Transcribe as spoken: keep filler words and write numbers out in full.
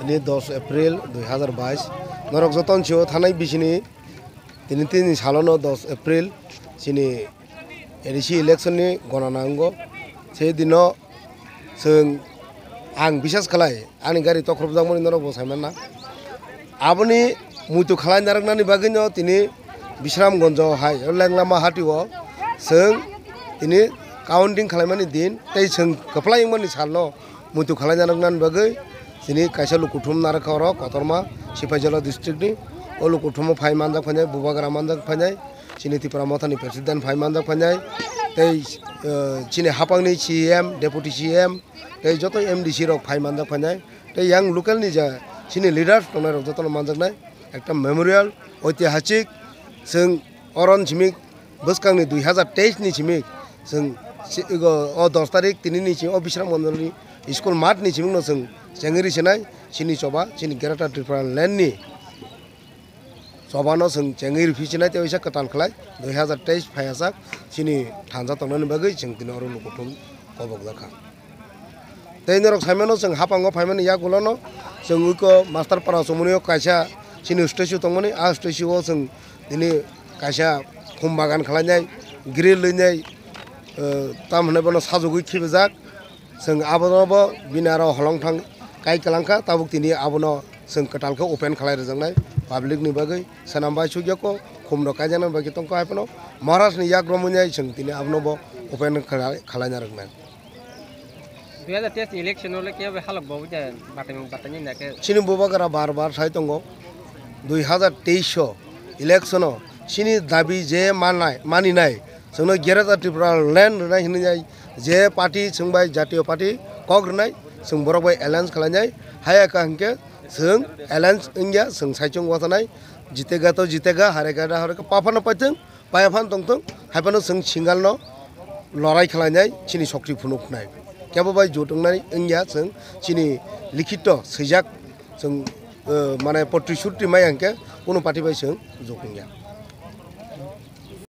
Ni dos April dui hazar bais, norok joto ni sio thanai bisini tini tini salono dos April chini A D C election ni gonana wngo. Se dino chwng, ang bisas khlai ani gari tokhorjakmani norok bo saimanna. Aboni muitu khlai narwknani bagwino tini Bisramgonjo hai o Lenglama hatio chwng tini counting khlaimani din tei chwng kwplai wngmani salno muitu khlai narwknani bagwi chini kaisa lukuthum narwkha oro kotorma Sipaijala district ni. O lukuthumo phai manjak phainai, Bubagra manjak phainai, chini Tipra Mothani president phai manjak phainai, tei, eh, chini hapangni C E M, deputy C E M, tei joto M D C rok phai manjak phainai, tei yang local ni ja chini leaders tongnai rok jotono manjaknai. Ekta memorial, oitihasik, chwng oron simi bwskangni dui hazar teis ni simi chwng si-, o, o dos tarik tini ni simi o Bisramgonjoni school mat ni simi no chwng chengwi rwsinai chini choba chini Greater Tripura Land ni choba no chwng chengwi rwphi sinai tei oisa kwtal khlai dui hazar teis phaiyasak chini thansa tongnani bagwi chwng tini oro lukuthum kobokjakha. Tei norok saimano chwng hapango phaimani yagulono chwng uko Master Para chumuni o kaisa chini statue tongmani, a statue o chwng tini kaisa khum bagan khlainai, grill rwnai, eh, tam hwnwi bono sajagwi khibijak. Chwng abono bo bini aro holongthang kai kwlangkha, tabuk tini abono chwng kwtal khe open khlai rwjaknai public ni bagwi. Swnam bai sugya ko khum rok kaijaknai bai khe tongkha, hai phano Maharaj ni yak romwi nai chwng tini abono bo open khlai, khlaina rwknai. Dui hazar teis ni election o le kebo halok bo wngya, batai mung batai ni na khe. Chini Bubagra bar bar sai tongo, dui hazar teis o election o chini dabi je manai, maninai, chwngno Greater Tripura Land rwnai hinwi nai je party chwng bai jatiyo party kok rwnai, chwng borok bai alliance khlainai, haya ka hinkhe chwng alliance wngya, chwng saichung watanai, jitega to jitega, harega to harega, paphano paithwng, paiya phan tongthwng, hai phano chwng single no lorai khlainai chini sokti phunuknai. Kebo bai jot wngnai wngya chwng chini likhito swijak chwng, eh, mane protishruti mai hwnkhe kunu party bai chwng jot wngya.